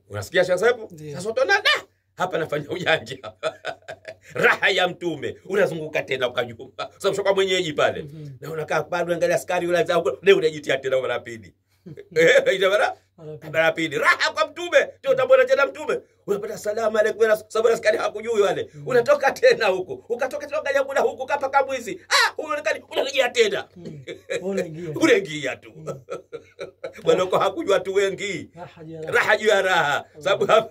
Unasikia Sheikh? Sasa utaona da hapa nafanya ujanja. Raha ya mtume. Unazunguka tena ukajumba. Sababu ushakuwa mwenyeji pale. Na unakaa bado angalia askari yule leo unajitia tena mara pili. Ita mara pili. Raha kwa mtume. Ndio utamwona tena mtume. Unapata salamu alaykum, sababu askari hakujui wale. Unatoka tena huko. Ukatoka tena angalia kuna huko kapa kamwizi. Unaonekana unarejea tena. Unaingia tu. Bwana uko hakujua watu wengi. Raha juu ya raha. Sababu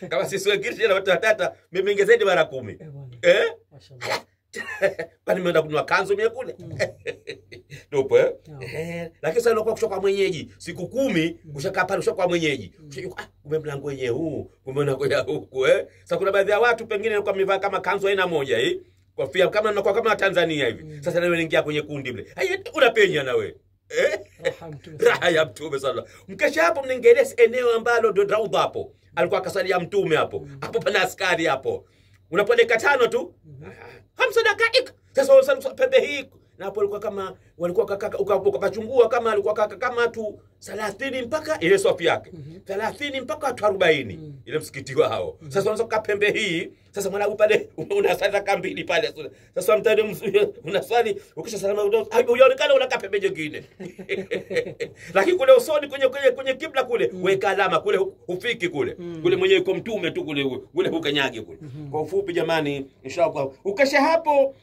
kama sisi wengine tena watu watata mimi ningezaidi mara 10. Kwani nimeenda kununua kanzu mie kule. Tupo Lakini sasa unakuwa kushoka mwenyeji. Siku 10 ushakaa pale ushakuwa mwenyeji. Ushajua kumbe mlango wenyewe huu, kumbe unakwenda huku Sasa kuna baadhi ya watu pengine walikuwa wamevaa kama kanzu aina moja hii. Kofia kama unakuwa kama Tanzania hivi. Sasa na wewe unaingia kwenye kundi mle. Unapenya na wewe. Raha ya mtume sallallahu. Mkesha hapo mnaingelea eneo ambalo ndio raudha hapo. Alikuwa akasalia mtume hapo. Hapo pana askari hapo. Unapoleka 5 tu. 5 dakika. Sasa pembe hii na hapo alikuwa kama walikuwa kaka ukachungua kama alikuwa kaka kama tu 30 mpaka ile swafu yake. 30 mpaka watu 40 ile msikiti wao. Sasa unaweza kukaa pembe hii. Sasa mwanangu pale unasali raka 2 pale. Sasa mtani unaswali ukisha salama unaonekana unakaa pembe nyingine. Lakini kule usoni kwenye kibla kule weka alama kule hufiki kule. Kule mwenyewe yuko mtume tu kule kule hukanyage kule. Kwa ufupi jamani inshallah ukisha hapo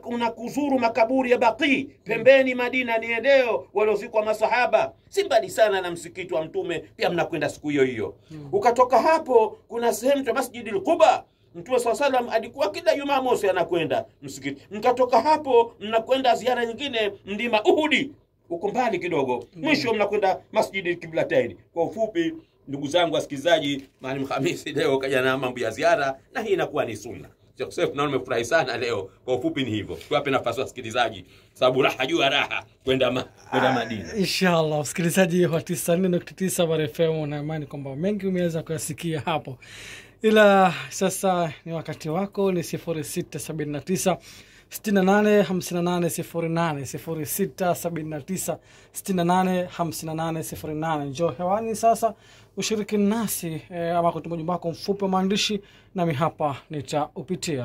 kuna kuzuru makaburi ya Baqi pembeni Madina, ni eneo waliozikwa masahaba. Si mbali sana na msikiti wa mtume, pia mnakwenda siku hiyo hiyo. Ukatoka hapo kuna sehemu ya Masjidil Quba. Mtume sallallahu alayhi wasallam alikuwa kila Jumamosi anakwenda msikiti. Mkatoka hapo mnakwenda ziara nyingine mlima Uhudi, uko mbali kidogo. Mwisho mnakwenda Masjidil Qiblatain. Kwa ufupi ndugu zangu wasikilizaji, Maalim Hamisi leo kaja na mambo ya ziara na hii inakuwa ni sunna. Sheikh Seif naona nimefurahi sana leo. Kwa ufupi ni hivyo. Tuwape nafasi wasikilizaji sababu raha juu ya raha kwenda Madina. Inshallah msikilizaji wa 94.9 Bar FM, na imani kwamba mengi umeweza kuyasikia hapo. Ila sasa ni wakati wako, ni 0679 68 58 08, 0679 68 58 08. Njoo hewani sasa ushiriki nasi ama kutuma ujumbe wako mfupi wa maandishi, nami hapa nitaupitia.